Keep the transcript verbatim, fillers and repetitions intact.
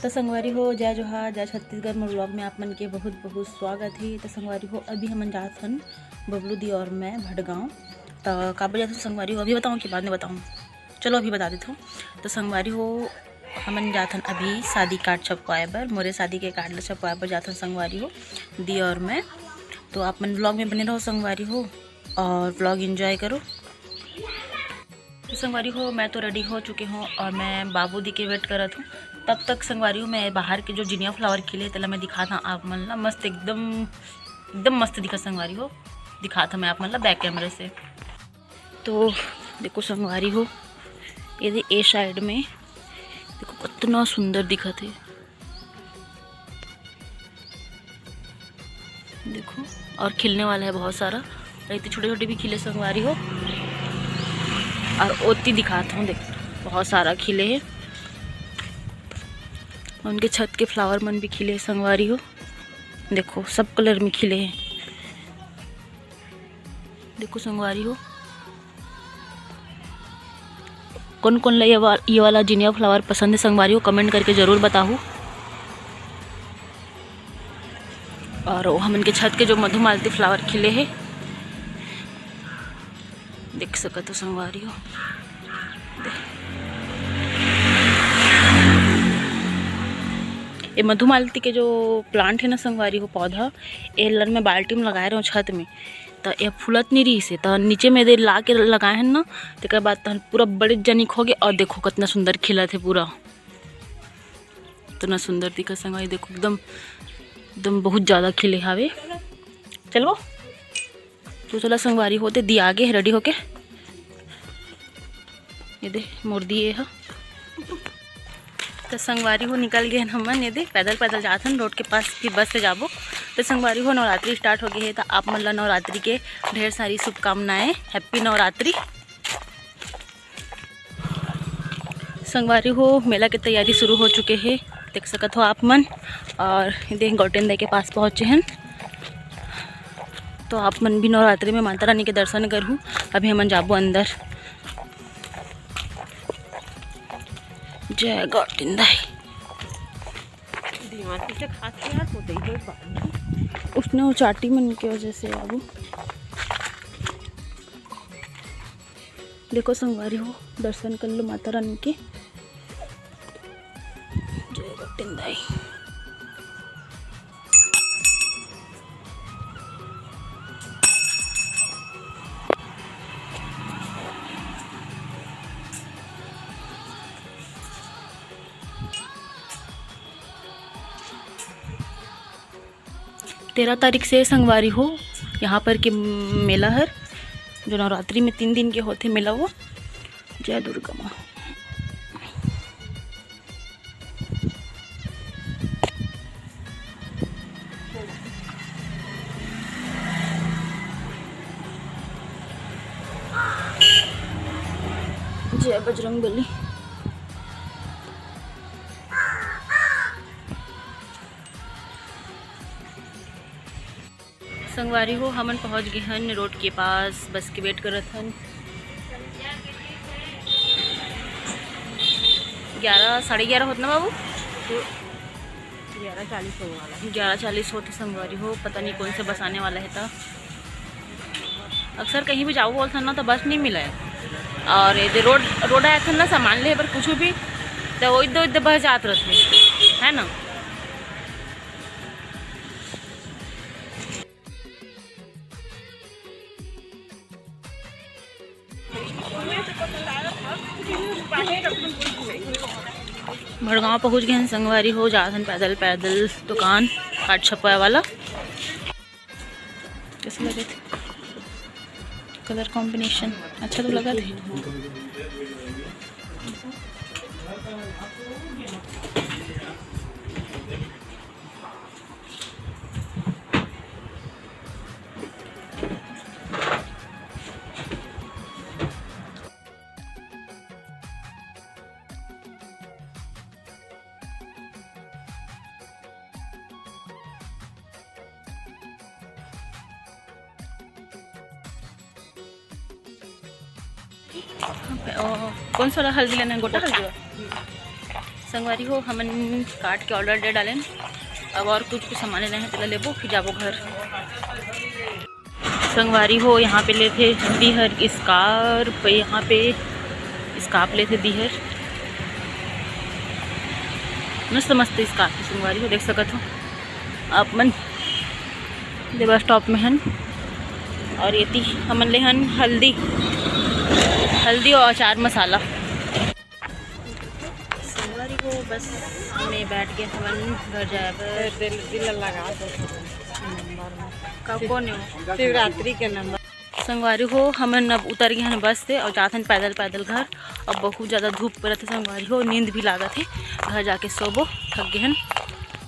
तो संगवारी हो, जय जोहार, जय छत्तीसगढ़। मोर vlog में आप मन के बहुत बहुत स्वागत हे। तो संगवारी हो, अभी हमन जात हन, बबलू दी और मैं, भटगांव। तो काबर जात हन संगवारी हो, अभी बताऊँ कि बाद में बताऊँ? चलो, अभी बता देत हूँ। तो संगवारी हो, हमन जात हन अभी शादी कार्ड छपवाए बर, मोरे शादी के कार्ड ल छपवाए बर जात हन संगवारी हो, दी और मैं। तो आप मन vlog में बने रहो संगवारी हो, और vlog enjoy करो। तो संगवारी हो, मैं तो ready हो चुके हूँ और मैं बाबू दी के wait करत हूँ। तब तक संगवारी हो, मैं बाहर के जो जिनिया flower खिले, तेला मैं दिखात हूँ आप मन ला। मस्त, एकदम, एकदम मस्त दिखत संगवारी हो, दिखात हूँ मैं आप मन ला back camera से। तो देखो संगवारी हो, ये दे, ए side में देखो, कितना सुंदर दिखत हे। देखो, और खिलने वाला है बहुत सारा। और इतने छोटे छोटे भी खिले संगवारी हो। और ओती दिखात हूँ, देखो, बहुत सारा खिले है। उनके छत के flower मन भी खिले है संगवारी हो। देखो, सब colour में खिले हैं। देखो संगवारी हो, कौन कौन ला ये वा-, ये वाला जिनिया flower पसंद है संगवारी हो, comment करके जरूर बताहू। और वो हमन के छत के जो मधुमालती flower खिले है, देख सकत हो संगवारी हो। ये मधुमालती के जो plant है ना संगवारी हो, पौधा, ये लन मैं बाल्टी में लगाए रहूँ छत में, त ये फूलत नहीं रहिस हे, त नीचे में दे ला के लगाए हन ना, तेकर बाद तहन पूरा बड़े जनिक हो गए। और देखो, कितना सुंदर खिलत हे पूरा, इतना सुंदर दिखत संगवारी। देखो, एकदम, एकदम बहुत ज़्यादा खिले हावे। चलबो, तो चला संगवारी हो, दे दी आगे ready होके। ये दे मोर दिए ह। तो संगवारी हो, निकल गए हन हमन, ये दे पैदल पैदल जात हन road के पास, फिर bus से जाबो। तो संगवारी हो, नवरात्रि start हो गए है, तो आप मन ला नवरात्रि के ढेर सारी शुभकामनाएं, happy नवरात्रि। संगवारी हो, मेला के तैयारी शुरू हो चुके है, देख सकत हो आप मन। और ये दे गौटेन दाई के पास पहुँचे हन, तो आप मन भी नवरात्रि में माता रानी के दर्शन करहू। अभी हमन जाबो अंदर। जय गौटिन दाई। दिमाग पीछे खात के यार, होते ही कोई बात नहीं। उसने वो चाटी मन के वजह से बाबू। देखो संगवारी हो, दर्शन कर लो माता रानी के। जय गौटिन दाई। तेरह तारीख से संगवारी हो, यहाँ पर के मेला हर, जो नवरात्रि में तीन दिन के होथे मेला, वो। जय दुर्गा माँ। जय बजरंग बली। संगवारी हो, हमन पहुंच गए हन road के पास, bus के wait करत हन। ग्यारह, साढ़े ग्यारह होत ना बाबू? ग्यारह चालीस होने वाला है। ग्यारह चालीस होत हे संगवारी हो, पता नहीं कौन से bus आने वाला है। तो अक्सर कहीं भी जाओ बोलथन ना, तो bus नहीं मिले। और ये दे road, road आए थन ना सामान ले बर कुछ भी, तो वो इधर उधर bus जात रहते, है ना। भड़गांव पहुंच गए हैं संगवारी हो, जात हन पैदल, पैदल दुकान कार्ड छपवाए वाला। कैसे लगे थे colour combination? अच्छा तो लगा थे। कौन सा वाला हल्दी लेना है? गोटा हल्दी वाला? संगवारी हो, हमन काट के order दे डालेन। अब और कुछ कुछ सामान लेना है, तेला लेबो, फिर जाबो घर। संगवारी हो, यहाँ पे लेथे दीहर scarf, यहाँ पे scarf लेथे दीहर, मस्त मस्त scarf है संगवारी हो, देख सकत हो आप मन। ये बस stop में हन। और ये ती हमन ले हन हल्दी, हल्दी और अचार मसाला। संगवारी हो, बस में बैठ के हमन घर जाए बर। दिल दिल लगा दो नंबर में। का कौन है वो? शिवरात्रि के नंबर। संगवारी हो, हमन अब उतर गए हन बस से और जात हन पैदल पैदल घर। अब बहुत ज़्यादा धूप परत है संगवारी हो, नींद भी लागत है। घर जाके सोबो, थक गए हन।